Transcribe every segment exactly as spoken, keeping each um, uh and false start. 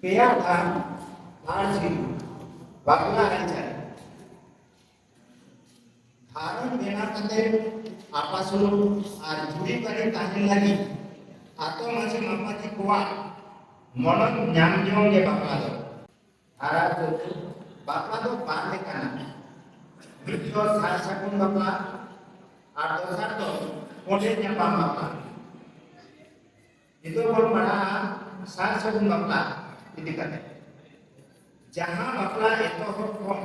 ᱯᱮᱭᱟ ᱫᱷᱟᱢ ᱟᱨ ᱡᱷᱤᱞ ᱵᱟᱯᱞᱟ ᱟᱹᱨᱤᱪᱟᱹᱞᱤ᱾ ᱜᱷᱟᱨᱚᱸᱡᱽ ᱵᱮᱱᱟᱣ ᱠᱟᱛᱮ ᱟᱯᱟᱥᱩᱞ ᱟᱨ ᱡᱩᱨᱤ ᱯᱟᱹᱨᱤ ᱛᱟᱦᱮᱱ ᱞᱟᱹᱜᱤᱫ ᱟᱛᱳ ᱢᱟᱹᱡᱷᱤ ᱢᱟᱯᱟᱡᱷᱤ ᱠᱚᱣᱟᱜ ᱢᱚᱱᱚᱛ ᱧᱟᱢ ᱡᱚᱝ ᱜᱮ ᱵᱟᱯᱞᱟ ᱫᱚ᱾ ᱟᱨ ᱵᱟᱯᱞᱟ ᱫᱚ ᱵᱟᱨ ᱞᱮᱠᱟᱱᱟ᱾ ᱢᱤᱫ ᱫᱚ ᱥᱟᱨ ᱥᱟᱹᱜᱩᱱ ᱵᱟᱯᱞᱟ ᱟᱨ ᱫᱚᱥᱟᱨ ᱫᱚ ᱠᱚᱸᱰᱮᱞ ᱧᱟᱯᱟᱢ ᱵᱟᱯᱞᱟ᱾ ᱱᱤᱛᱚᱜ ᱵᱚᱱ ᱯᱟᱲᱦᱟᱜᱼᱟ ᱥᱟᱨ ᱥᱟᱹᱜᱩᱱ ᱵᱟᱯᱞᱟ ᱤᱫᱤ ᱠᱟᱛᱮ, ᱡᱟᱦᱟᱸ ᱵᱟᱯᱞᱟ ᱮᱛᱚᱦᱚᱵ ᱠᱷᱚᱱ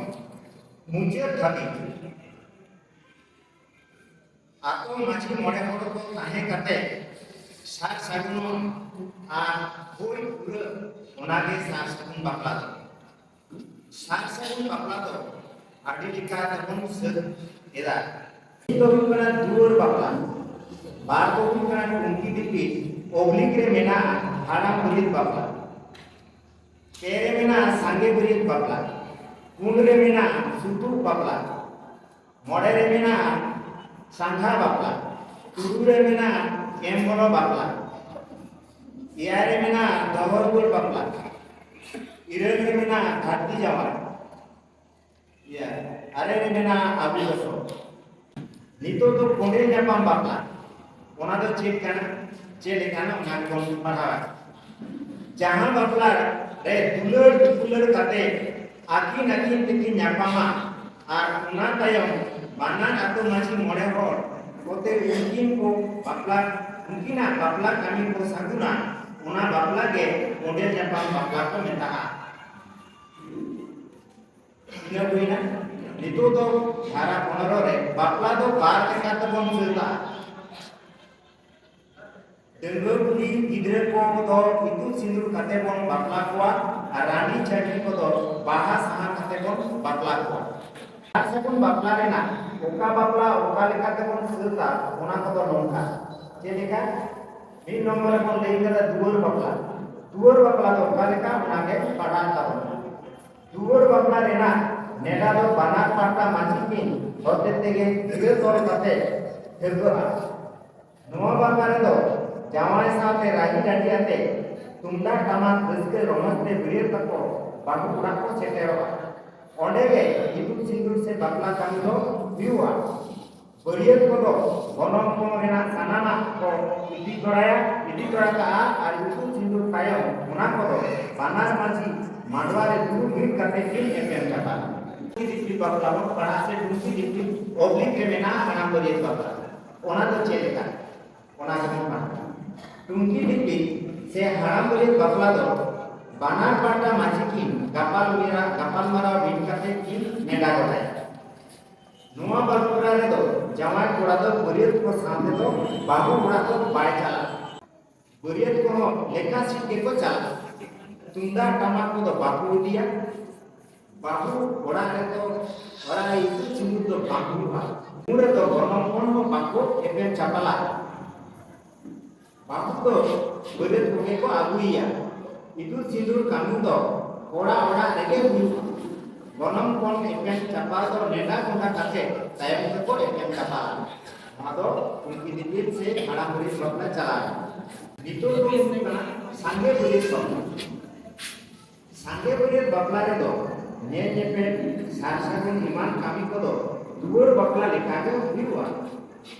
ᱢᱩᱪᱟᱹᱫ ᱫᱷᱟᱹᱵᱤᱡ ᱟᱛᱳ ᱢᱟᱹᱡᱷᱤ ᱢᱚᱬᱮ ᱦᱚᱲ ᱠᱚ ᱛᱟᱦᱮᱸ ᱠᱟᱛᱮ ᱥᱟᱨ ᱥᱟᱹᱜᱩᱱ ᱟᱨ ᱦᱩᱭ ᱯᱩᱨᱟᱹ, ᱚᱱᱟᱜᱮ ᱥᱟᱨ ᱥᱟᱹᱜᱩᱱ ᱵᱟᱯᱞᱟ ᱫᱚ᱾ ᱥᱟᱨ ᱥᱟᱹᱜᱩᱱ ᱵᱟᱯᱞᱟ ᱫᱚ ᱟᱹᱰᱤ ᱞᱮᱠᱟ ᱛᱮᱵᱚᱱ ᱥᱟᱹᱛ ᱮᱫᱟ᱾ ᱢᱤᱫ ᱫᱚ ᱦᱩᱭᱩᱜ ᱠᱟᱱᱟ ᱫᱩᱣᱟᱹᱨ ᱵᱟᱯᱞᱟ, ᱵᱟᱨ ᱫᱚ ᱦᱩᱭᱩᱜ ᱠᱟᱱᱟ ᱴᱩᱝᱠᱤ ᱫᱤᱯᱤᱞ, ᱚᱵᱽᱞᱤᱠ ᱨᱮ ᱢᱮᱱᱟᱜᱼᱟ ᱦᱟᱲᱟᱢ ᱵᱟᱹᱨᱭᱟᱹᱛ ᱵᱟᱯᱞᱟ, ᱯᱮ ᱨᱮ ᱢᱮᱱᱟᱜᱼᱟ ᱥᱟᱸᱜᱮ ᱵᱟᱹᱨᱭᱟᱹᱛ ᱵᱟᱯᱞᱟ, ᱯᱩᱱ ᱨᱮ ᱢᱮᱱᱟᱜᱼᱟ ᱥᱩᱛᱩᱜ ᱵᱟᱯᱞᱟ, ᱢᱚᱬᱮ ᱨᱮ ᱢᱮᱱᱟᱜᱼᱟ ᱥᱟᱸᱜᱷᱟ ᱵᱟᱯᱞᱟ, ᱛᱩᱨᱩᱭ ᱨᱮ ᱢᱮᱱᱟᱜᱼᱟ ᱮᱢ ᱵᱚᱞᱚ ᱵᱟᱯᱞᱟ, ᱮᱭᱟᱭ ᱨᱮ ᱢᱮᱱᱟᱜᱼᱟ ᱫᱚᱦᱚ ᱨᱩᱣᱟᱹᱲ ᱵᱟᱯᱞᱟ, ᱤᱨᱟᱹᱞ ᱨᱮ ᱢᱮᱱᱟᱜᱼᱟ ᱜᱷᱟᱹᱨᱫᱤ ᱡᱟᱶᱟᱭ, ᱤᱭᱟᱹ, ᱟᱨᱮ ᱨᱮ ᱢᱮᱱᱟᱜᱼᱟ ᱟᱹᱵᱩ ᱜᱚᱥᱚ᱾ ᱱᱤᱛᱚᱜ ᱫᱚ ᱠᱚᱸᱰᱮᱞ ᱧᱟᱯᱟᱢ ᱵᱟᱯᱞᱟ, ᱚᱱᱟ ᱫᱚ ᱪᱮᱫ ᱠᱟᱱᱟ, ᱪᱮᱫ ᱞᱮᱠᱟᱱᱟ, ᱚᱱᱟ ᱜᱮᱵᱚᱱ ᱯᱟᱲᱦᱟᱣᱟ᱾ ᱡᱟᱦᱟᱸ ᱵᱟᱯᱞᱟ ᱨᱮ ᱫᱩᱞᱟᱹᱲ ᱫᱩᱯᱩᱞᱟᱹᱲ ᱠᱟᱛᱮ ᱟᱹᱠᱤᱱ ᱟᱹᱠᱤᱱ ᱛᱮᱠᱤᱱ ᱧᱟᱯᱟᱢᱟ ᱟᱨ ᱚᱱᱟ ᱛᱟᱭᱚᱢ ᱵᱟᱱᱟᱨ ᱟᱛᱳ ᱢᱟᱹᱡᱷᱤ ᱢᱚᱬᱮ ᱦᱚᱲ ᱠᱚᱛᱮ ᱩᱱᱠᱤᱱ ᱠᱚ ᱵᱟᱯᱞᱟ, ᱩᱱᱠᱤᱱᱟᱜ ᱵᱟᱯᱞᱟ ᱠᱟᱹᱢᱤ ᱠᱚ ᱥᱟᱹᱜᱩᱱᱟ, ᱚᱱᱟ ᱵᱟᱯᱞᱟ ᱜᱮ ᱠᱚᱸᱰᱮᱞ ᱧᱟᱯᱟᱢ ᱵᱟᱯᱞᱟ ᱠᱚ ᱢᱮᱛᱟᱜᱼᱟ᱾ ᱤᱱᱟᱹ ᱦᱩᱭᱱᱟ᱾ ᱱᱤᱛᱚᱜ ᱫᱚ ᱫᱷᱟᱨᱟ ᱯᱚᱱᱨᱚ ᱨᱮ ᱵᱟᱯᱞᱟ ᱫᱚ ᱵᱟᱨ ᱞᱮᱠᱟ ᱛᱮᱵᱚᱱ ᱥᱟᱹᱛᱟ᱾ ᱰᱟᱺᱜᱩᱣᱟᱹ ᱠᱩᱲᱤ ᱜᱤᱫᱽᱨᱟᱹ ᱠᱚ ᱫᱚ ᱤᱛᱩᱫ ᱥᱤᱸᱫᱩᱨ ᱠᱟᱛᱮ ᱵᱚᱱ ᱵᱟᱯᱞᱟ ᱠᱚᱣᱟ ᱟᱨ ᱨᱟᱺᱰᱤ ᱪᱷᱟᱹᱰᱣᱤ ᱠᱚᱫᱚ ᱵᱟᱦᱟ ᱥᱟᱦᱟ ᱠᱟᱛᱮ ᱵᱚᱱ ᱵᱟᱯᱞᱟ ᱠᱚᱣᱟ᱾ ᱥᱟᱨ ᱥᱟᱹᱜᱩᱱ ᱵᱟᱯᱞᱟ ᱨᱮᱱᱟᱜ ᱚᱠᱟ ᱵᱟᱯᱞᱟ ᱚᱠᱟ ᱞᱮᱠᱟ ᱛᱮᱵᱚᱱ ᱥᱟᱹᱛᱟ, ᱚᱱᱟ ᱠᱚᱫᱚ ᱱᱚᱝᱠᱟ᱾ ᱪᱮᱫ ᱞᱮᱠᱟ? ᱢᱤᱫ ᱱᱚᱢᱵᱚᱨ ᱨᱮᱵᱚᱱ ᱞᱟᱹᱭ ᱠᱟᱫᱟ ᱫᱩᱣᱟᱹᱨ ᱵᱟᱯᱞᱟ᱾ ᱫᱩᱣᱟᱹᱨ ᱵᱟᱯᱞᱟ ᱫᱚ ᱚᱠᱟ ᱞᱮᱠᱟ, ᱚᱱᱟ ᱜᱮ ᱯᱟᱲᱦᱟᱣ ᱛᱟᱵᱚᱱ᱾ ᱫᱩᱣᱟᱹᱨ ᱵᱟᱯᱞᱟ ᱨᱮᱱᱟᱜ ᱱᱮᱰᱟ ᱫᱚ ᱵᱟᱱᱟᱨ ᱯᱟᱦᱴᱟ ᱢᱟᱹᱡᱷᱤ ᱠᱤᱱ ᱦᱚᱛᱮ ᱛᱮᱜᱮ ᱜᱤᱨᱟᱹ ᱛᱚᱞ ᱠᱟᱛᱮ ᱴᱷᱟᱹᱣᱠᱟᱹᱜᱼᱟ᱾ ᱱᱚᱣᱟ ᱵᱟᱯᱞᱟ ᱨᱮᱫᱚ ᱡᱟᱶᱟᱭ ᱥᱟᱶᱛᱮ ᱨᱟᱹᱦᱤ ᱰᱟᱹᱰᱤ ᱟᱛᱮ ᱛᱩᱢᱫᱟᱜ ᱴᱟᱢᱟᱠ ᱨᱟᱹᱥᱠᱟᱹ ᱨᱚᱢᱚᱡᱽ ᱛᱮ ᱵᱟᱹᱨᱭᱟᱹᱛ ᱛᱟᱠᱚ ᱵᱟᱹᱦᱩ ᱚᱲᱟᱜ ᱠᱚ ᱥᱮᱴᱮᱨᱚᱜᱼᱟ᱾ ᱚᱸᱰᱮ ᱜᱮ ᱤᱛᱩᱫ ᱥᱤᱸᱫᱩᱨ ᱥᱮ ᱵᱟᱯᱞᱟ ᱠᱟᱹᱢᱤ ᱫᱚ ᱦᱩᱭᱩᱜᱼᱟ᱾ ᱵᱟᱹᱨᱭᱟᱹᱛ ᱠᱚᱫᱚ ᱜᱚᱱᱚᱝ ᱠᱚ ᱨᱮᱱᱟᱜ ᱥᱟᱱᱟᱢᱟᱜ ᱠᱚ ᱤᱫᱤ ᱛᱚᱨᱟᱭᱟ, ᱤᱫᱤ ᱛᱚᱨᱟ ᱠᱟᱜᱼᱟ ᱟᱨ ᱤᱛᱩᱫ ᱥᱤᱸᱫᱩᱨ ᱛᱟᱭᱚᱢ ᱚᱱᱟ ᱠᱚᱫᱚ ᱵᱟᱱᱟᱨ ᱢᱟᱹᱡᱷᱤ ᱢᱟᱰᱣᱟ ᱨᱮ ᱫᱩᱲᱩᱵ ᱢᱤᱫ ᱠᱟᱛᱮ ᱠᱤᱱ ᱮᱯᱮᱢ ᱪᱟᱯᱟᱞᱟ᱾ ᱴᱩᱝᱠᱤ ᱫᱤᱯᱤᱞ ᱵᱟᱯᱞᱟ ᱵᱚᱱ ᱯᱟᱲᱦᱟᱜ ᱥᱮ ᱴᱩᱝᱠᱤ ᱫᱤᱯᱤᱞ ᱚᱵᱞᱤᱠ ᱨᱮ ᱢᱮᱱᱟᱜᱼᱟ ᱦᱟᱲᱟᱢ ᱵᱟᱹᱨᱭᱟᱹᱛ ᱵᱟᱯᱞᱟ᱾ ᱚᱱᱟ ᱫᱚ ᱪᱮᱫ ᱞᱮᱠᱟ? ᱚᱱᱟ ᱜᱮᱵᱚᱱ ᱯᱟᱲᱦᱟᱜᱼᱟ᱾ ᱴᱩᱝᱠᱤ ᱫᱤᱯᱤᱞ ᱥᱮ ᱦᱟᱲᱟᱢ ᱵᱟᱹᱨᱭᱟᱹᱛ ᱵᱟᱯᱞᱟ ᱫᱚ ᱵᱟᱱᱟᱨ ᱯᱟᱦᱴᱟ ᱢᱟᱹᱡᱷᱤ ᱠᱤᱱ ᱜᱟᱯᱟᱞ ᱢᱮᱨᱟ-, ᱜᱟᱯᱟᱞᱢᱟᱨᱟᱣ ᱢᱤᱫ ᱠᱟᱛᱮ ᱠᱤᱱ ᱱᱮᱰᱟ ᱜᱚᱴᱟᱭᱟ᱾ ᱱᱚᱣᱟ ᱵᱟᱯᱞᱟ ᱨᱮᱫᱚ ᱡᱟᱶᱟᱭ ᱠᱚᱲᱟ ᱫᱚ ᱵᱟᱹᱨᱭᱟᱹᱛ ᱠᱚ ᱥᱟᱶ ᱛᱮᱫᱚ ᱵᱟᱹᱦᱩ ᱚᱲᱟᱜ ᱫᱚ ᱵᱟᱭ ᱪᱟᱞᱟᱜᱼᱟ᱾ ᱵᱟᱹᱨᱭᱟᱹᱛ ᱠᱚᱦᱚᱸ ᱞᱮᱠᱷᱟ ᱥᱤᱫ ᱜᱮᱠᱚ ᱪᱟᱞᱟᱜᱼᱟ᱾ ᱛᱩᱢᱫᱟᱜ ᱴᱟᱢᱟᱠ ᱠᱚᱫᱚ ᱵᱟᱠᱚ ᱤᱫᱤᱭᱟ᱾ ᱵᱟᱹᱦᱩ ᱚᱲᱟᱜ ᱨᱮᱫᱚ, ᱚᱲᱟᱜ ᱨᱮ ᱤᱛᱩᱫ ᱥᱤᱸᱫᱩᱨ ᱫᱚ ᱵᱟᱝ ᱦᱩᱭᱩᱜᱼᱟ᱾ ᱩᱱ ᱨᱮᱫᱚ ᱜᱚᱱᱚᱝ ᱯᱚᱱ ᱦᱚᱸ ᱵᱟᱠᱚ ᱮᱯᱮᱢ ᱪᱟᱯᱟᱞᱟ᱾ ᱵᱟᱹᱦᱩ ᱫᱚ ᱵᱟᱹᱨᱭᱟᱹᱛ ᱠᱚᱜᱮ ᱠᱚ ᱟᱹᱜᱩᱭᱮᱭᱟ᱾ ᱤᱛᱩᱫ ᱥᱤᱸᱫᱩᱨ ᱠᱟᱹᱢᱤ ᱫᱚ ᱠᱚᱲᱟ ᱚᱲᱟᱜ ᱨᱮᱜᱮ ᱦᱩᱭᱩᱜᱼᱟ᱾ ᱜᱚᱱᱚᱝ ᱯᱚᱱ ᱮᱯᱮᱢ ᱪᱟᱯᱟᱞ ᱫᱚ ᱱᱮᱰᱟ ᱜᱚᱸᱰᱟ ᱠᱟᱛᱮ ᱛᱟᱭᱚᱢ ᱛᱮᱠᱚ ᱮᱯᱮᱢ ᱪᱟᱯᱟᱞᱟ᱾ ᱱᱚᱣᱟ ᱫᱚ ᱴᱩᱝᱠᱤ ᱫᱤᱯᱤᱞ ᱥᱮ ᱦᱟᱲᱟᱢ ᱵᱟᱹᱨᱭᱟᱹᱛ ᱵᱟᱯᱞᱟ ᱪᱟᱞᱟᱣ ᱮᱱᱟ᱾ ᱱᱤᱛᱚᱜ ᱫᱚ ᱦᱩᱭᱩᱜ ᱠᱟᱱᱟ ᱥᱟᱸᱜᱮ ᱵᱟᱹᱨᱭᱟᱹᱛ ᱵᱟᱯᱞᱟ᱾ ᱥᱟᱸᱜᱮ ᱵᱟᱹᱨᱭᱟᱹᱛ ᱵᱟᱯᱞᱟ ᱨᱮᱫᱚ ᱧᱮᱞ ᱧᱮᱯᱮᱞ, ᱥᱟᱨ ᱥᱟᱹᱜᱩᱱ ᱮᱢᱟᱱ ᱠᱟᱹᱢᱤ ᱠᱚᱫᱚ ᱫᱩᱣᱟᱹᱨ ᱵᱟᱯᱞᱟ ᱞᱮᱠᱟᱜᱮ ᱦᱩᱭᱩᱜᱼᱟ᱾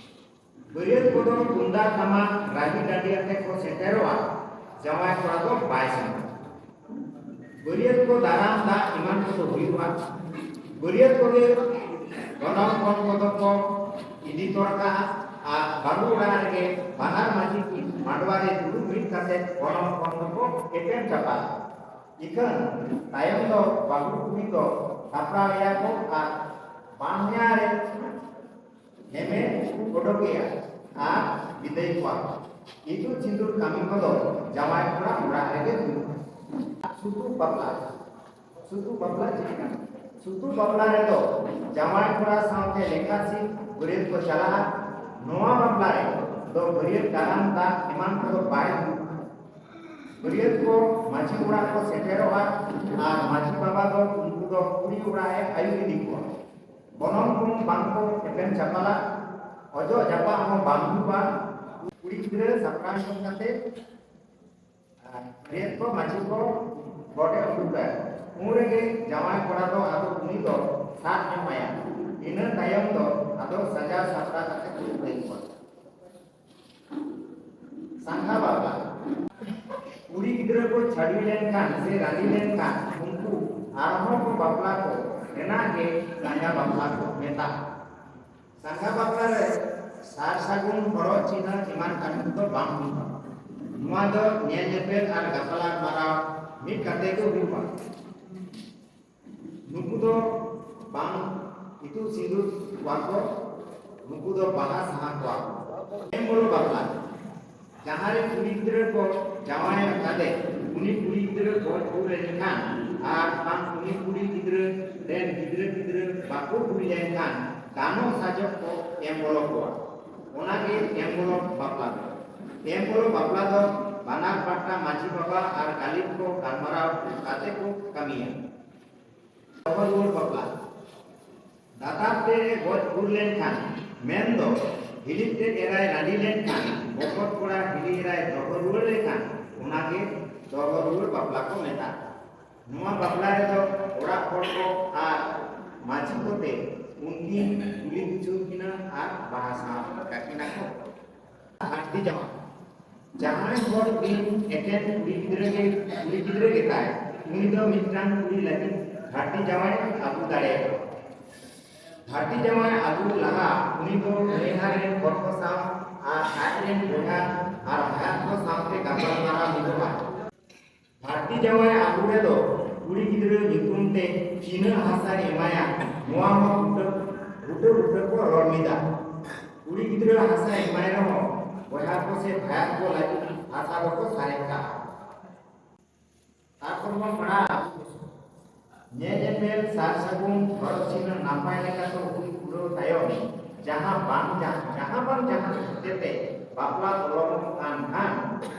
ᱵᱟᱹᱨᱭᱟᱹᱛ ᱠᱚᱫᱚ ᱛᱩᱢᱫᱟᱜ ᱴᱟᱢᱟᱠ, ᱨᱟᱹᱦᱤ ᱰᱟᱹᱰᱤ ᱟᱛᱮ ᱠᱚ ᱥᱮᱴᱮᱨᱚᱜᱼᱟ᱾ ᱡᱟᱶᱟᱭ ᱠᱚᱲᱟ ᱫᱚ ᱵᱟᱭ ᱥᱮᱱᱚᱜᱼᱟ᱾ ᱵᱟᱹᱨᱭᱟᱹᱛ ᱠᱚ ᱫᱟᱨᱟᱢ ᱫᱟᱜ ᱮᱢᱟᱱ ᱠᱚᱫᱚ ᱦᱩᱭᱩᱜᱼᱟ᱾ ᱵᱟᱹᱨᱭᱟᱹᱛ ᱠᱚᱜᱮ ᱜᱚᱱᱚᱝ ᱯᱚᱱ ᱠᱚᱫᱚ ᱠᱚ ᱤᱫᱤ ᱛᱚᱨᱟ ᱠᱟᱜᱼᱟ ᱟᱨ ᱵᱟᱹᱦᱩ ᱚᱲᱟᱜ ᱨᱮᱜᱮ ᱵᱟᱱᱟᱨ ᱢᱟᱹᱡᱷᱤ ᱠᱤᱱ ᱢᱟᱰᱣᱟ ᱨᱮ ᱫᱩᱲᱩᱵ ᱢᱤᱫ ᱠᱟᱛᱮ ᱜᱚᱱᱚᱝ ᱯᱚᱱ ᱫᱚᱠᱚ ᱮᱯᱮᱢ ᱪᱟᱯᱟᱞᱟ᱾ ᱤᱠᱷᱟᱹᱱ ᱛᱟᱭᱚᱢ ᱫᱚ ᱵᱟᱹᱦᱩ ᱠᱩᱲᱤ ᱫᱚ ᱥᱟᱯᱲᱟᱣ ᱮᱭᱟ ᱠᱚ ᱟᱨ ᱵᱟᱦᱧᱟᱨᱮ ᱦᱮᱢᱮ ᱚᱰᱚᱠᱮᱭᱟ ᱟᱨ ᱵᱤᱫᱟᱹᱭ ᱠᱚᱣᱟ᱾ ᱤᱛᱩᱫ ᱥᱤᱸᱫᱩᱨ ᱠᱟᱹᱢᱤ ᱠᱚᱫᱚ ᱡᱟᱶᱟᱭ ᱠᱚᱲᱟ ᱚᱲᱟᱜ ᱨᱮᱜᱮ ᱦᱩᱭᱩᱜᱼᱟ᱾ ᱥᱩᱛᱩᱜ ᱵᱟᱯᱞᱟ᱾ ᱥᱩᱛᱩᱜ ᱵᱟᱯᱞᱟ ᱪᱮᱫ ᱠᱟᱱᱟ? ᱥᱩᱛᱩᱜ ᱵᱟᱯᱞᱟ ᱨᱮᱫᱚ ᱡᱟᱶᱟᱭ ᱠᱚᱲᱟ ᱥᱟᱶᱛᱮ ᱞᱮᱠᱷᱟ ᱥᱤᱫ ᱵᱟᱹᱨᱭᱟᱹᱛ ᱠᱚ ᱪᱟᱞᱟᱜᱼᱟ᱾ ᱱᱚᱣᱟ ᱵᱟᱯᱞᱟ ᱨᱮ ᱫᱚ ᱵᱟᱹᱨᱭᱟᱹᱛ ᱫᱟᱨᱟᱢ ᱫᱟᱜ ᱮᱢᱟᱱ ᱠᱚᱫᱚ ᱵᱟᱭ ᱦᱩᱭᱩᱜᱼᱟ᱾ ᱵᱟᱹᱨᱭᱟᱹᱛ ᱠᱚ ᱢᱟᱹᱡᱷᱤ ᱚᱲᱟᱜ ᱠᱚ ᱥᱮᱴᱮᱨᱚᱜᱼᱟ ᱟᱨ ᱢᱟᱹᱡᱷᱤ ᱵᱟᱵᱟ ᱫᱚ ᱩᱱᱠᱩ ᱫᱚ ᱠᱩᱲᱤ ᱚᱲᱟᱜ ᱮ ᱟᱹᱭᱩᱨ ᱤᱫᱤ ᱠᱚᱣᱟ᱾ ᱜᱚᱱᱚᱝ ᱠᱚᱦᱚᱸ ᱵᱟᱝ ᱠᱚ ᱮᱯᱮᱢ ᱪᱟᱯᱟᱞᱟ, ᱚᱡᱚᱜ ᱡᱟᱯᱟᱜ ᱦᱚᱸ ᱵᱟᱝ ᱦᱩᱭᱩᱜᱼᱟ᱾ ᱠᱩᱲᱤ ᱜᱤᱫᱽᱨᱟᱹ ᱥᱟᱯᱲᱟᱣ ᱧᱚᱜ ᱠᱟᱛᱮ ᱵᱟᱹᱨᱭᱟᱹᱛ ᱠᱚ ᱢᱟᱹᱡᱷᱤ ᱠᱚ ᱜᱚᱰ ᱮ ᱩᱰᱩᱠᱟ᱾ ᱩᱱ ᱨᱮᱜᱮ ᱡᱟᱶᱟᱭ ᱠᱚᱲᱟ ᱫᱚ ᱟᱫᱚ ᱩᱱᱤ ᱫᱚ ᱥᱟᱵ ᱧᱚᱜ ᱟᱭᱟ᱾ ᱤᱱᱟᱹ ᱛᱟᱭᱚᱢ ᱫᱚ ᱟᱫᱚ ᱥᱟᱡᱟᱣ ᱥᱟᱯᱲᱟᱣ ᱠᱟᱛᱮ ᱠᱚ ᱩᱰᱩᱠ ᱠᱚᱣᱟ᱾ ᱥᱟᱸᱜᱷᱟ ᱵᱟᱯᱞᱟ᱾ ᱠᱩᱲᱤ ᱜᱤᱫᱽᱨᱟᱹ ᱠᱚ ᱪᱷᱟᱹᱰᱣᱤ ᱞᱮᱱᱠᱷᱟᱱ ᱥᱮ ᱨᱟᱺᱰᱤ ᱞᱮᱱᱠᱷᱟᱱ ᱩᱱᱠᱩ ᱟᱨᱦᱚᱸ ᱠᱚ ᱵᱟᱯᱞᱟ ᱠᱚ ᱨᱮᱱᱟᱜ ᱜᱮ ᱥᱟᱸᱜᱷᱟ ᱵᱟᱯᱞᱟ ᱠᱚ ᱢᱮᱛᱟᱜᱼᱟ᱾ ᱥᱟᱸᱜᱷᱟ ᱵᱟᱯᱞᱟ ᱨᱮ ᱥᱟᱨ ᱥᱟᱹᱜᱩᱱ ᱦᱚᱨᱚᱜ ᱪᱤᱱᱦᱟᱹ ᱮᱢᱟᱱ ᱠᱟᱹᱢᱤ ᱠᱚᱫᱚ ᱵᱟᱝ ᱦᱩᱭᱩᱜᱼᱟ᱾ ᱱᱚᱣᱟ ᱫᱚ ᱧᱮᱞ ᱧᱮᱯᱮᱞ ᱟᱨ ᱜᱟᱯᱟᱞ ᱢᱟᱨᱟᱣ ᱢᱤᱫ ᱠᱟᱛᱮ ᱜᱮ ᱦᱩᱭᱩᱜᱼᱟ᱾ ᱱᱩᱠᱩ ᱫᱚ ᱵᱟᱝ ᱤᱛᱩᱫ ᱥᱤᱸᱫᱩᱨ ᱠᱚᱣᱟ ᱠᱚ, ᱱᱩᱠᱩ ᱫᱚ ᱵᱟᱦᱟ ᱥᱟᱦᱟ ᱠᱚᱣᱟ ᱠᱚ᱾ ᱮᱢ ᱵᱚᱞᱚ ᱵᱟᱯᱞᱟ, ᱡᱟᱦᱟᱸ ᱨᱮ ᱠᱩᱲᱤ ᱜᱤᱫᱽᱨᱟᱹ ᱠᱚ ᱡᱟᱶᱟᱭ ᱟᱠᱟᱫᱮ, ᱩᱱᱤ ᱠᱩᱲᱤ ᱜᱤᱫᱽᱨᱟᱹ ᱜᱚᱡ ᱜᱩᱨ ᱞᱮᱱᱠᱷᱟᱱ ᱟᱨ ᱵᱟᱝ ᱩᱱᱤ ᱠᱩᱲᱤ ᱜᱤᱫᱽᱨᱟᱹ ᱨᱮᱱ ᱜᱤᱫᱽᱨᱟᱹ ᱯᱤᱫᱽᱨᱟᱹ ᱵᱟᱠᱚ ᱦᱩᱭ ᱞᱮᱱᱠᱷᱟᱱ ᱜᱟᱱᱚᱜ ᱥᱟᱡᱚᱜ ᱠᱚ ᱮᱢ ᱵᱚᱞᱚ ᱠᱚᱣᱟ᱾ ᱚᱱᱟᱜᱮ ᱮᱢ ᱵᱚᱞᱚ ᱵᱟᱯᱞᱟ ᱫᱚ᱾ ᱮᱢ ᱵᱚᱞᱚ ᱵᱟᱯᱞᱟ ᱫᱚ ᱵᱟᱱᱟᱨ ᱯᱟᱦᱴᱟ ᱢᱟᱹᱡᱷᱤ ᱵᱟᱵᱟ ᱟᱨ ᱜᱟᱹᱞᱤᱢ ᱠᱚ ᱜᱟᱞᱢᱟᱨᱟᱣ ᱠᱟᱛᱮ ᱠᱚ ᱠᱟᱹᱢᱤᱭᱟ᱾ ᱫᱚᱦᱚ ᱨᱩᱣᱟᱹᱲ ᱵᱟᱯᱞᱟ᱾ ᱫᱟᱛᱟᱨ ᱛᱮ ᱜᱚᱡ ᱜᱩᱨ ᱞᱮᱱᱠᱷᱟᱱ, ᱢᱮᱱᱫᱚ ᱦᱤᱞᱤ ᱛᱮᱫ ᱮᱨᱟᱭ ᱨᱟᱺᱰᱤ ᱞᱮᱱᱠᱷᱟᱱ, ᱵᱚᱠᱚᱛ ᱠᱚᱲᱟ ᱦᱤᱞᱤ ᱮᱨᱟᱭ ᱫᱚᱦᱚ ᱨᱩᱣᱟᱹᱲ ᱞᱮᱠᱷᱟᱱ, ᱚᱱᱟᱜᱮ ᱫᱚᱦᱚ ᱨᱩᱣᱟᱹᱲ ᱵᱟᱯᱞᱟ ᱠᱚ ᱢᱮᱛᱟᱜᱼᱟ᱾ ᱱᱚᱣᱟ ᱵᱟᱯᱞᱟ ᱨᱮᱫᱚ ᱚᱲᱟᱜ ᱦᱚᱲ ᱠᱚ ᱟᱨ ᱢᱟᱹᱡᱷᱤ ᱠᱚᱛᱮ ᱩᱱᱠᱤᱱ ᱠᱩᱞᱤ ᱵᱩᱡᱷᱟᱹᱣ ᱠᱤᱱᱟ ᱟᱨ ᱵᱟᱦᱟ ᱥᱟᱶ ᱠᱟᱹᱠᱤᱱᱟ ᱠᱚ᱾ ᱜᱷᱟᱹᱴᱤ ᱡᱟᱶᱟᱭ᱾ ᱡᱟᱦᱟᱸᱭ ᱦᱚᱲ ᱵᱤᱱ ᱮᱠᱮᱱ ᱠᱩᱲᱤ ᱜᱤᱫᱽᱨᱟᱹ ᱜᱮ, ᱠᱩᱲᱤ ᱜᱤᱫᱽᱨᱟᱹ ᱜᱮᱛᱟᱭ, ᱩᱱᱤ ᱫᱚ ᱢᱤᱫᱴᱟᱝ ᱠᱩᱲᱤ ᱞᱟᱹᱜᱤᱫ ᱜᱷᱟᱹᱴᱤ ᱡᱟᱶᱟᱭ ᱟᱹᱜᱩ ᱫᱟᱲᱮᱭᱟᱜᱼᱟ᱾ ᱜᱷᱟᱹᱴᱤ ᱡᱟᱶᱟᱭ ᱟᱹᱜᱩ ᱞᱟᱦᱟ ᱩᱱᱤ ᱫᱚ ᱱᱟᱹᱭᱦᱟᱹᱨ ᱨᱮᱱ ᱦᱚᱲ ᱠᱚ ᱥᱟᱶ ᱟᱨ ᱟᱡ ᱨᱮᱱ ᱵᱚᱭᱦᱟ ᱟᱨ ᱵᱷᱟᱭᱟᱛ ᱠᱚ ᱥᱟᱶᱛᱮ ᱜᱟᱯᱟᱞᱢᱟᱨᱟᱣ ᱦᱩᱭᱩᱜᱼᱟ᱾ ᱜᱷᱟᱹᱴᱤ ᱡᱟᱶᱟᱭ ᱟᱹᱜᱩ ᱨᱮᱫᱚ ᱠᱩᱲᱤ ᱜᱤᱫᱽᱨᱟᱹ ᱧᱩᱛᱩᱢ ᱛᱮ ᱪᱤᱱᱦᱟᱹ ᱦᱟᱥᱟᱭ ᱮᱢᱟᱭᱟ, ᱱᱚᱣᱟ ᱦᱚᱸ ᱵᱩᱴᱟᱹ, ᱵᱩᱴᱟᱹ ᱵᱩᱴᱟᱹ ᱠᱚ ᱨᱚᱲ ᱢᱤᱫᱟ᱾ ᱠᱩᱲᱤ ᱜᱤᱫᱽᱨᱟᱹ ᱦᱟᱥᱟ ᱮᱢᱟᱭ ᱨᱮᱦᱚᱸ ᱵᱚᱭᱦᱟ ᱠᱚ ᱥᱮ ᱵᱷᱟᱭᱟᱛ ᱠᱚ ᱞᱟᱹᱜᱤᱫ ᱦᱟᱥᱟ ᱫᱚᱠᱚ ᱥᱟᱨᱮᱡ ᱠᱟᱜᱼᱟ᱾ ᱛᱟᱨᱯᱚᱨ ᱵᱚᱱ ᱯᱟᱲᱦᱟᱜᱼᱟ, ᱧᱮᱞ ᱧᱮᱯᱮᱞ ᱥᱟᱨ ᱥᱟᱹᱜᱩᱱ ᱦᱚᱨᱚᱜ ᱪᱤᱱᱦᱟᱹ ᱱᱟᱯᱟᱭ ᱞᱮᱠᱟᱛᱮ ᱦᱩᱭ ᱯᱩᱨᱟᱹᱣ ᱛᱟᱭᱚᱢ, ᱡᱟᱦᱟᱸ ᱵᱟᱝ ᱡᱟᱦᱟᱸ, ᱡᱟᱦᱟᱸ ᱵᱟᱝ ᱡᱟᱦᱟᱸ ᱦᱚᱛᱮᱛᱮ ᱵᱟᱯᱞᱟ ᱯᱚᱞᱚᱢᱚᱜ ᱠᱟᱱ ᱠᱷᱟᱱ,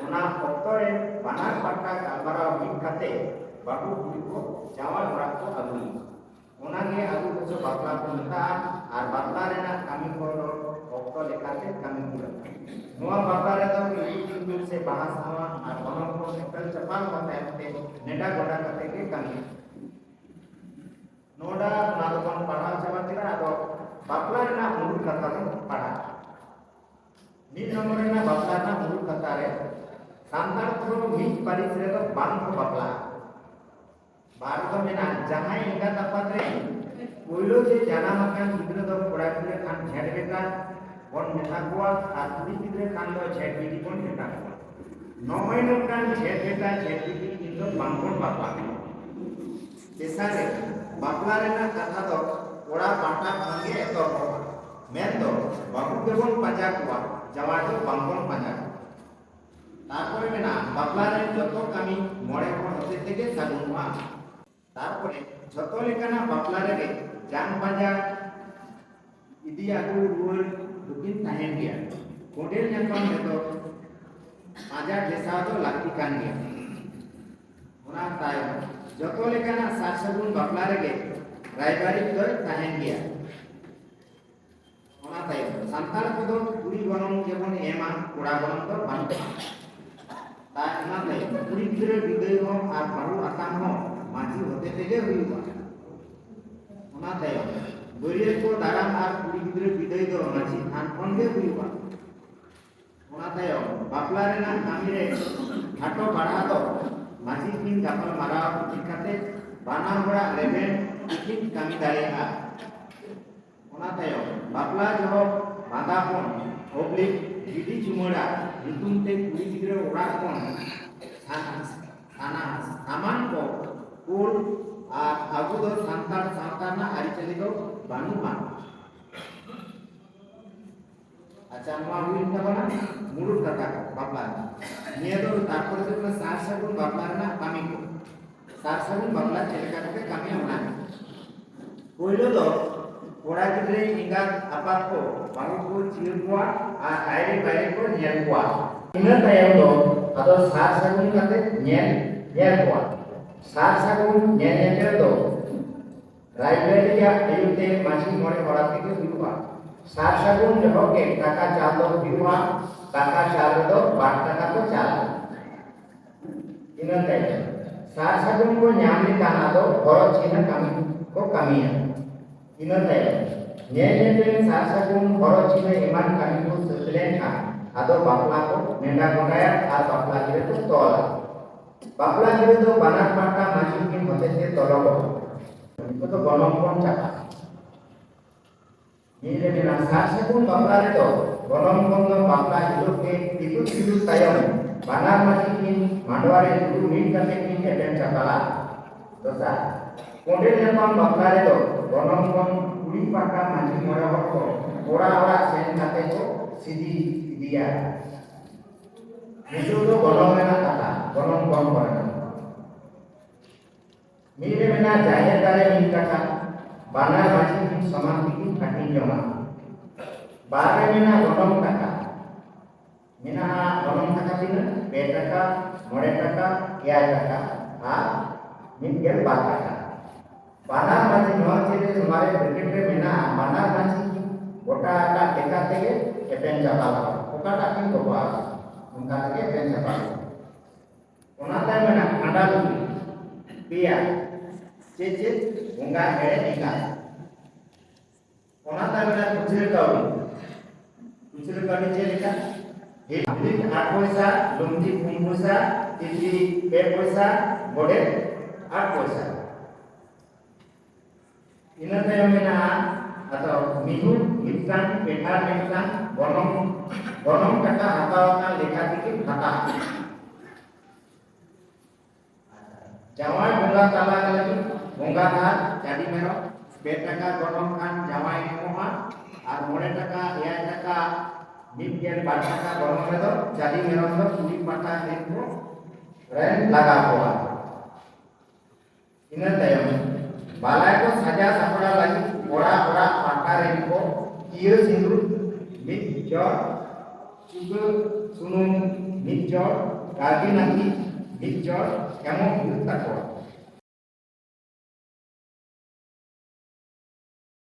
ᱚᱱᱟ ᱚᱠᱛᱚ ᱨᱮ ᱵᱟᱱᱟᱨ ᱯᱟᱦᱴᱟ ᱜᱟᱞᱢᱟᱨᱟᱣ ᱢᱤᱫ ᱠᱟᱛᱮ ᱵᱟᱹᱦᱩ ᱠᱩᱲᱤ ᱠᱚ ᱡᱟᱶᱟᱭ ᱚᱲᱟᱜ ᱠᱚ ᱟᱹᱜᱩᱭᱟ᱾ ᱚᱱᱟᱜᱮ ᱟᱹᱜᱩ ᱦᱚᱪᱚ ᱵᱟᱯᱞᱟ ᱠᱚ ᱢᱮᱛᱟᱜᱼᱟ᱾ ᱟᱨ ᱵᱟᱯᱞᱟ ᱨᱮᱱᱟᱜ ᱠᱟᱹᱢᱤ ᱠᱚ ᱫᱚ ᱚᱠᱛᱚ ᱞᱮᱠᱟᱛᱮ ᱠᱟᱹᱢᱤ ᱯᱩᱨᱟᱹᱜᱼᱟ᱾ ᱱᱚᱣᱟ ᱵᱟᱯᱞᱟ ᱨᱮᱫᱚ ᱤᱛᱩᱫ ᱥᱤᱸᱫᱩᱨ ᱥᱮ ᱵᱟᱦᱟ ᱥᱟᱶᱟ ᱟᱨ ᱜᱚᱱᱚᱝ ᱠᱚ ᱮᱯᱮᱢ ᱪᱟᱯᱟᱞ ᱦᱚᱸ ᱛᱟᱭᱚᱢ ᱛᱮ ᱱᱮᱰᱟ ᱜᱚᱸᱰᱟ ᱠᱟᱛᱮ ᱜᱮ ᱠᱟᱹᱢᱤ᱾ ᱱᱚᱰᱟ ᱚᱱᱟ ᱫᱚᱵᱚᱱ ᱯᱟᱲᱦᱟᱣ ᱪᱟᱵᱟ ᱠᱮᱫᱟ᱾ ᱟᱫᱚ ᱵᱟᱯᱞᱟ ᱨᱮᱱᱟᱜ ᱢᱩᱞ ᱠᱟᱛᱷᱟ ᱵᱚᱱ ᱯᱟᱲᱦᱟᱜᱼᱟ᱾ ᱢᱤᱫ ᱱᱚᱢᱵᱚᱨ ᱨᱮᱱᱟᱜ ᱵᱟᱯᱞᱟ ᱨᱮᱱᱟᱜ ᱢᱩᱞ ᱠᱟᱛᱷᱟ ᱨᱮ ᱥᱟᱱᱛᱟᱲ ᱠᱚᱫᱚ ᱢᱤᱫ ᱯᱟᱹᱨᱤᱥ ᱨᱮᱫᱚ ᱵᱟᱝ ᱠᱚ ᱵᱟᱯᱞᱟᱜᱼᱟ᱾ ᱵᱟᱨ ᱫᱚ ᱢᱮᱱᱟᱜᱼᱟ, ᱡᱟᱦᱟᱸᱭ ᱮᱸᱜᱟᱛ ᱟᱯᱟᱛ ᱨᱮ ᱯᱳᱭᱞᱳ ᱛᱮ ᱡᱟᱱᱟᱢ ᱟᱠᱟᱱ ᱜᱤᱫᱽᱨᱟᱹ ᱫᱚ ᱠᱚᱲᱟ ᱜᱤᱫᱽᱨᱟᱹ ᱠᱷᱟᱱ ᱡᱷᱮᱸᱴ ᱵᱮᱴᱟ, ᱵᱚᱱ ᱢᱮᱛᱟ ᱠᱚᱣᱟ ᱟᱨ ᱠᱩᱲᱤ ᱜᱤᱫᱽᱨᱟᱹ ᱠᱷᱟᱱ ᱫᱚ ᱡᱷᱮᱸᱴ ᱵᱤᱴᱤ ᱵᱚᱱ ᱢᱮᱛᱟ ᱠᱚᱣᱟ᱾ ᱱᱚᱜᱼᱚᱭ ᱱᱚᱝᱠᱟᱱ ᱡᱷᱮᱸᱴ ᱵᱮᱴᱟ ᱡᱷᱮᱸᱴ ᱵᱤᱴᱤ ᱠᱤᱱ ᱫᱚ ᱵᱟᱝᱵᱚᱱ ᱵᱟᱯᱞᱟ ᱠᱤᱱᱟ᱾ ᱛᱮᱥᱟᱨ ᱨᱮ, ᱵᱟᱯᱞᱟ ᱨᱮᱱᱟᱜ ᱠᱟᱛᱷᱟ ᱫᱚ ᱠᱚᱲᱟ ᱯᱟᱦᱴᱟ ᱠᱷᱚᱱ ᱜᱮ ᱮᱛᱚᱦᱚᱵᱚᱜᱼᱟ᱾ ᱢᱮᱱᱫᱚ ᱵᱟᱹᱦᱩ ᱜᱮᱵᱚᱱ ᱯᱟᱸᱡᱟ ᱠᱚᱣᱟ, ᱡᱟᱶᱟᱭ ᱫᱚ ᱵᱟᱝᱵᱚᱱ ᱯᱟᱸᱡᱟ ᱠᱚᱣᱟ᱾ ᱛᱟᱨᱯᱚᱨᱮ ᱢᱮᱱᱟᱜᱼᱟ, ᱵᱟᱯᱞᱟ ᱨᱮ ᱡᱚᱛᱚ ᱠᱟᱹᱢᱤ ᱢᱚᱬᱮ ᱦᱚᱲ ᱦᱚᱛᱮ ᱛᱮᱜᱮ ᱥᱟᱹᱜᱩᱱᱚᱜᱼᱟ᱾ ᱛᱟᱨᱯᱚᱨᱮ ᱡᱷᱚᱛᱚ ᱞᱮᱠᱟᱱᱟᱜ ᱵᱟᱯᱞᱟ ᱨᱮᱜᱮ ᱡᱟᱝ ᱯᱟᱸᱡᱟ, ᱤᱫᱤ ᱟᱹᱜᱩ ᱨᱩᱣᱟᱹᱲ ᱫᱚᱠᱤᱱ ᱛᱟᱦᱮᱱ ᱜᱮᱭᱟ᱾ ᱠᱚᱸᱰᱮᱞ ᱧᱟᱯᱟᱢ ᱨᱮᱫᱚ ᱯᱟᱸᱡᱟ ᱴᱷᱮᱥᱟᱣ ᱫᱚ ᱞᱟᱹᱠᱛᱤ ᱠᱟᱱ ᱜᱮᱭᱟ᱾ ᱚᱱᱟ ᱛᱟᱭᱚᱢ ᱡᱚᱛᱚ ᱞᱮᱠᱟᱱᱟᱜ ᱥᱟᱨ ᱥᱟᱹᱜᱩᱱ ᱵᱟᱯᱞᱟ ᱨᱮᱜᱮ ᱨᱟᱭᱵᱟᱨᱤᱡ ᱫᱚᱭ ᱛᱟᱦᱮᱱ ᱜᱮᱭᱟ᱾ ᱚᱱᱟ ᱛᱟᱭᱚᱢ ᱥᱟᱱᱛᱟᱲ ᱠᱚᱫᱚ ᱠᱩᱲᱤ ᱜᱚᱱᱚᱝ ᱜᱮᱵᱚᱱ ᱮᱢᱟ, ᱠᱚᱲᱟ ᱜᱚᱱᱚᱝ ᱫᱚ ᱵᱟᱹᱱᱩᱜᱼᱟ᱾ ᱛᱟᱭ ᱚᱱᱟ ᱛᱟᱭᱚᱢ ᱠᱩᱲᱤ ᱜᱤᱫᱽᱨᱟᱹ ᱵᱤᱫᱟᱹᱭ ᱦᱚᱸ ᱟᱨ ᱵᱟᱹᱦᱩ ᱟᱛᱟᱝ ᱦᱚᱸ ᱢᱟᱹᱡᱷᱤ ᱦᱚᱛᱮ ᱛᱮᱜᱮ ᱦᱩᱭᱩᱜᱼᱟ᱾ ᱚᱱᱟ ᱛᱟᱭᱚᱢ ᱵᱟᱹᱨᱭᱟᱹᱛ ᱠᱚ ᱫᱟᱨᱟᱢ ᱟᱨ ᱠᱩᱲᱤ ᱜᱤᱫᱽᱨᱟᱹ ᱵᱤᱫᱟᱹᱭ ᱫᱚ ᱢᱟᱹᱡᱷᱤ ᱛᱷᱟᱱ ᱠᱷᱚᱱ ᱜᱮ ᱦᱩᱭᱩᱜᱼᱟ᱾ ᱚᱱᱟ ᱛᱟᱭᱚᱢ ᱵᱟᱯᱞᱟ ᱨᱮᱱᱟᱜ ᱠᱟᱹᱢᱤ ᱨᱮ ᱠᱷᱟᱴᱚ ᱯᱟᱲᱦᱟ ᱫᱚ ᱢᱟᱹᱡᱷᱤ ᱠᱤᱱ ᱜᱟᱯᱟᱞ ᱢᱟᱨᱟᱣ ᱤᱫᱤ ᱠᱟᱛᱮ ᱵᱟᱱᱟ ᱦᱚᱲᱟᱜ ᱨᱮᱵᱮᱱ ᱛᱮᱠᱤᱱ ᱠᱟᱹᱢᱤ ᱫᱟᱲᱮᱭᱟᱜᱼᱟ᱾ ᱚᱱᱟ ᱛᱟᱭᱚᱢ ᱵᱟᱯᱞᱟ ᱡᱚᱦᱚᱜ ᱵᱟᱸᱫᱟᱯᱚᱱ ᱚᱵᱽᱞᱤᱠ ᱜᱤᱰᱤ ᱪᱩᱢᱟᱹᱲᱟ ᱧᱩᱛᱩᱢ ᱛᱮ ᱠᱩᱲᱤ ᱜᱤᱫᱽᱨᱟᱹ ᱚᱲᱟᱜ ᱠᱷᱚᱱ ᱥᱟᱱ-, ᱥᱟᱱᱟ-, ᱥᱟᱢᱟᱱ ᱠᱚ ᱠᱩᱞ ᱟᱨ ᱟᱹᱜᱩ ᱫᱚ ᱥᱟᱱᱛᱟᱲ ᱥᱟᱶᱛᱟ ᱨᱮᱱᱟᱜ ᱟᱹᱨᱤᱪᱟᱹᱞᱤ ᱫᱚ ᱵᱟᱹᱱᱩᱜᱼᱟ᱾ ᱟᱪᱪᱷᱟ, ᱱᱚᱣᱟ ᱦᱩᱭᱮᱱ ᱛᱟᱵᱚᱱᱟ ᱢᱩᱲᱩᱫ ᱠᱟᱛᱷᱟ ᱠᱚ ᱵᱟᱯᱞᱟ ᱨᱮᱱᱟᱜ᱾ ᱱᱤᱭᱟᱹ ᱫᱚ ᱛᱟᱨᱯᱚᱨᱮ ᱫᱚ ᱦᱩᱭᱩᱜ ᱠᱟᱱᱟ ᱥᱟᱨ ᱥᱟᱹᱜᱩᱱ ᱵᱟᱯᱞᱟ ᱨᱮᱱᱟᱜ ᱠᱟᱹᱢᱤ ᱠᱚ᱾ ᱥᱟᱨ ᱥᱟᱹᱜᱩᱱ ᱵᱟᱯᱞᱟ ᱪᱮᱫ ᱞᱮᱠᱟ ᱠᱟᱛᱮ ᱠᱟᱹᱢᱤᱭᱟ ᱚᱱᱟ ᱜᱮ᱾ ᱯᱳᱭᱞᱳ ᱫᱚ ᱠᱚᱲᱟ ᱜᱤᱫᱽᱨᱟᱹ ᱮᱸᱜᱟᱛ ᱟᱯᱟᱛ ᱠᱚ ᱵᱟᱹᱦᱩ ᱠᱚ ᱪᱤᱭᱟᱹ ᱠᱚᱣᱟ ᱟᱨ ᱟᱭᱨᱮ ᱵᱟᱭᱨᱮ ᱠᱚ ᱧᱮᱞ ᱠᱚᱣᱟ᱾ ᱤᱱᱟᱹ ᱛᱟᱭᱚᱢ ᱫᱚ ᱟᱫᱚ ᱥᱟᱨ ᱥᱟᱹᱜᱩᱱ ᱠᱟᱛᱮ ᱧᱮᱞ, ᱧᱮᱞ ᱠᱚᱣᱟ᱾ ᱥᱟᱨ ᱥᱟᱹᱜᱩᱱ ᱧᱮᱞ ᱧᱮᱯᱮᱞ ᱫᱚ ᱨᱟᱭᱵᱟᱨᱤᱡᱟᱜ ᱟᱹᱭᱩᱨ ᱛᱮ ᱢᱟᱹᱡᱷᱤ ᱢᱚᱬᱮ ᱦᱚᱲ ᱟᱛᱮ ᱜᱮ ᱦᱩᱭᱩᱜᱼᱟ᱾ ᱥᱟᱨ ᱥᱟᱹᱜᱩᱱ ᱡᱚᱦᱚᱜ ᱜᱮ ᱴᱟᱠᱟ ᱪᱟᱞ ᱫᱚ ᱦᱩᱭᱩᱜᱼᱟ᱾ ᱴᱟᱠᱟ ᱪᱟᱞ ᱨᱮᱫᱚ ᱵᱟᱨ ᱴᱟᱠᱟ ᱠᱚ ᱪᱟᱞᱟ᱾ ᱤᱱᱟᱹ ᱛᱟᱭᱚᱢ ᱥᱟᱨ ᱥᱟᱹᱜᱩᱱ ᱠᱚ ᱧᱟᱢ ᱞᱮᱠᱷᱟᱱ ᱟᱫᱚ ᱦᱚᱨᱚᱜ ᱪᱤᱱᱦᱟᱹ ᱠᱟᱹᱢᱤ ᱠᱚ ᱠᱟᱹᱢᱤᱭᱟ᱾ ᱤᱱᱟᱹ ᱛᱟᱭᱚᱢ ᱧᱮᱞ ᱧᱮᱯᱮᱞ, ᱥᱟᱨ ᱥᱟᱹᱜᱩᱱ, ᱦᱚᱨᱚᱜ ᱪᱤᱱᱦᱟᱹ ᱮᱢᱟᱱ ᱠᱟᱹᱢᱤ ᱠᱚ ᱥᱟᱹᱛ ᱞᱮᱱᱠᱷᱟᱱ ᱟᱫᱚ ᱵᱟᱯᱞᱟ ᱠᱚ ᱱᱮᱰᱟ ᱜᱚᱴᱟᱭᱟ ᱟᱨ ᱵᱟᱯᱞᱟ ᱜᱤᱨᱟᱹ ᱠᱚ ᱛᱚᱞᱟ᱾ ᱵᱟᱯᱞᱟ ᱜᱤᱨᱟᱹ ᱫᱚ ᱵᱟᱱᱟᱨ ᱯᱟᱦᱴᱟ ᱢᱟᱹᱡᱷᱤ ᱠᱤᱱ ᱦᱚᱛᱮᱛᱮ ᱛᱚᱞᱚᱜᱚᱜᱼᱟ᱾ ᱱᱤᱛᱚᱜ ᱫᱚ ᱜᱚᱱᱚᱝ ᱯᱚᱱ ᱪᱟᱯᱟ᱾ ᱢᱤᱫ ᱨᱮ ᱢᱮᱱᱟᱜᱼᱟ, ᱥᱟᱨ ᱥᱟᱹᱜᱩᱱ ᱵᱟᱯᱞᱟ ᱨᱮᱫᱚ ᱜᱚᱱᱚᱝ ᱯᱚᱱ ᱫᱚ ᱵᱟᱯᱞᱟ ᱦᱤᱞᱳᱜ ᱜᱮ ᱤᱛᱩᱫ ᱥᱤᱸᱫᱩᱨ ᱛᱟᱭᱚᱢ ᱵᱟᱱᱟᱨ ᱢᱟᱹᱡᱷᱤ ᱠᱤᱱ ᱢᱟᱰᱣᱟ ᱨᱮ ᱫᱩᱲᱩᱵ ᱢᱤᱫ ᱠᱟᱛᱮ ᱠᱤᱱ ᱮᱯᱮᱢ ᱪᱟᱯᱟᱞᱟ᱾ ᱫᱚᱥᱟᱨ, ᱠᱚᱸᱰᱮᱞ ᱧᱟᱯᱟᱢ ᱵᱟᱯᱞᱟ ᱨᱮᱫᱚ ᱜᱚᱱᱚᱝ ᱯᱚᱱ ᱠᱩᱲᱤ ᱯᱟᱦᱴᱟ ᱢᱟᱹᱡᱷᱤ ᱢᱚᱬᱮ ᱦᱚᱲ ᱠᱚ ᱠᱚᱲᱟ ᱚᱲᱟᱜ ᱥᱮᱱ ᱠᱟᱛᱮ ᱠᱚ ᱥᱤᱫᱤ ᱤᱫᱤᱭᱟ᱾ ᱱᱤᱛᱚᱜ ᱫᱚ ᱜᱚᱱᱚᱝ ᱨᱮᱱᱟᱜ ᱠᱟᱛᱷᱟ, ᱜᱚᱱᱚᱝ ᱯᱚᱱ ᱠᱚᱨᱮᱱᱟᱜ᱾ ᱢᱤᱫ ᱨᱮ ᱢᱮᱱᱟᱜᱼᱟ ᱡᱟᱦᱮᱨ ᱫᱟᱨᱮ ᱢᱤᱫ ᱠᱟᱴᱷᱟ, ᱵᱟᱱᱟᱨ ᱢᱟᱹᱡᱷᱤ ᱠᱤᱱ ᱥᱚᱢᱟᱱ ᱛᱮᱠᱤᱱ ᱦᱟᱹᱴᱤᱧ ᱡᱚᱝᱟ᱾ ᱵᱟᱨ ᱨᱮ ᱢᱮᱱᱟᱜᱼᱟ ᱜᱚᱱᱚᱝ ᱴᱟᱠᱟ᱾ ᱢᱮᱱᱟᱜᱼᱟ ᱜᱚᱱᱚᱝ ᱴᱟᱠᱟ ᱛᱤᱱᱟᱹᱜ? ᱯᱮ ᱴᱟᱠᱟ, ᱢᱚᱬᱮ ᱴᱟᱠᱟ, ᱮᱭᱟᱭ ᱴᱟᱠᱟ ᱟᱨ ᱢᱤᱫ ᱜᱮᱞ ᱵᱟᱨ ᱴᱟᱠᱟ᱾ ᱵᱟᱱᱟᱨ ᱢᱟᱹᱡᱷᱤ ᱱᱚᱣᱟ ᱪᱮᱫ ᱨᱮ ᱱᱚᱣᱟ ᱨᱮ ᱵᱨᱮᱠᱮᱴ ᱨᱮ ᱢᱮᱱᱟᱜᱼᱟ, ᱵᱟᱱᱟᱨ ᱢᱟᱹᱡᱷᱤ ᱜᱚᱴᱟ ᱟᱠᱟᱫ ᱞᱮᱠᱟ ᱛᱮᱜᱮ ᱮᱯᱮᱢ ᱪᱟᱯᱟᱞ ᱟᱠᱚ᱾ ᱚᱠᱟᱴᱟᱜ ᱠᱤᱱ ᱜᱚᱴᱟ ᱟᱠᱟᱫ ᱚᱱᱠᱟ ᱛᱮᱜᱮ ᱮᱯᱮᱢ ᱪᱟᱯᱟᱞ ᱟᱠᱚ᱾ ᱚᱱᱟ ᱛᱟᱭᱚᱢ ᱢᱮᱱᱟᱜᱼᱟ ᱠᱷᱟᱸᱰᱟ ᱞᱩᱜᱽᱲᱤ᱾ ᱯᱮᱭᱟ᱾ ᱪᱮᱫ ᱪᱮᱫ? ᱵᱚᱸᱜᱟ, ᱦᱮᱲᱮ, ᱮᱸᱜᱟ᱾ ᱚᱱᱟ ᱛᱟᱭᱚᱢ ᱢᱮᱱᱟᱜᱼᱟ ᱠᱷᱩᱪᱨᱟᱹ ᱠᱟᱹᱣᱰᱤ᱾ ᱠᱷᱩᱪᱨᱟᱹ ᱠᱟᱹᱣᱰᱤ ᱪᱮᱫ ᱞᱮᱠᱟ? ᱦᱤᱞᱤ ᱟᱴ ᱯᱚᱭᱥᱟ, ᱞᱩᱝᱛᱤ ᱯᱩᱱ ᱯᱚᱭᱥᱟ, ᱛᱤᱛᱨᱤ ᱯᱮ ᱯᱚᱭᱥᱟ, ᱜᱚᱰᱮᱛ ᱟᱴ ᱯᱚᱭᱥᱟ᱾ ᱤᱱᱟᱹ ᱛᱟᱭᱚᱢ ᱢᱮᱱᱟᱜᱼᱟ, ᱟᱫᱚ ᱢᱤᱦᱩ ᱢᱤᱫᱴᱟᱝ, ᱯᱮᱴᱷᱟᱲ ᱢᱤᱫᱴᱟᱝ, ᱜᱚᱱᱚᱝ, ᱜᱚᱱᱚᱝ ᱴᱟᱠᱟ ᱦᱟᱛᱟᱣ ᱟᱠᱟᱱ ᱞᱮᱠᱟ ᱛᱮᱜᱮ ᱵᱷᱟᱛᱟ᱾ ᱡᱟᱶᱟᱭ ᱵᱚᱸᱜᱟ ᱛᱟᱞᱟ ᱞᱟᱹᱜᱤᱫ ᱵᱚᱸᱜᱟ ᱫᱷᱟᱨ ᱪᱟᱹᱰᱤ ᱢᱮᱨᱚᱢ, ᱯᱮ ᱴᱟᱠᱟ ᱜᱚᱱᱚᱝ ᱠᱷᱟᱱ ᱡᱟᱶᱟᱭ ᱮᱢᱚᱜᱼᱟ, ᱟᱨ ᱢᱚᱬᱮ ᱴᱟᱠᱟ, ᱮᱭᱟᱭ ᱴᱟᱠᱟ, ᱢᱤᱫ ᱜᱮᱞ ᱵᱟᱨ ᱴᱟᱠᱟ ᱜᱚᱱᱚᱝ ᱨᱮᱫᱚ ᱪᱟᱹᱰᱤ ᱢᱮᱨᱚᱢ ᱫᱚ ᱠᱩᱲᱤ ᱯᱟᱦᱴᱟ ᱨᱮᱱ ᱠᱚ ᱨᱮᱱ ᱞᱟᱜᱟ ᱠᱚᱣᱟ᱾ ᱤᱱᱟᱹ ᱛᱟᱭᱚᱢ ᱵᱟᱞᱟᱭ ᱠᱚ ᱥᱟᱡᱟᱣ ᱥᱟᱯᱲᱟᱣ ᱞᱟᱹᱜᱤᱫ ᱠᱚᱲᱟ ᱚᱲᱟᱜ ᱯᱟᱦᱴᱟ ᱨᱮᱱ ᱠᱚ ᱠᱤᱭᱟᱹ ᱥᱤᱸᱫᱩᱨ ᱢᱤᱫ ᱡᱚᱲ, ᱪᱩᱰᱟᱹ ᱥᱩᱱᱩᱢ ᱢᱤᱫ ᱡᱚᱲ, ᱠᱟᱹᱨᱵᱤ ᱱᱟᱹᱠᱤ ᱢᱤᱫ ᱡᱚᱲ ᱮᱢᱚᱜ ᱦᱩᱭᱩᱜ ᱛᱟᱠᱚᱣᱟ᱾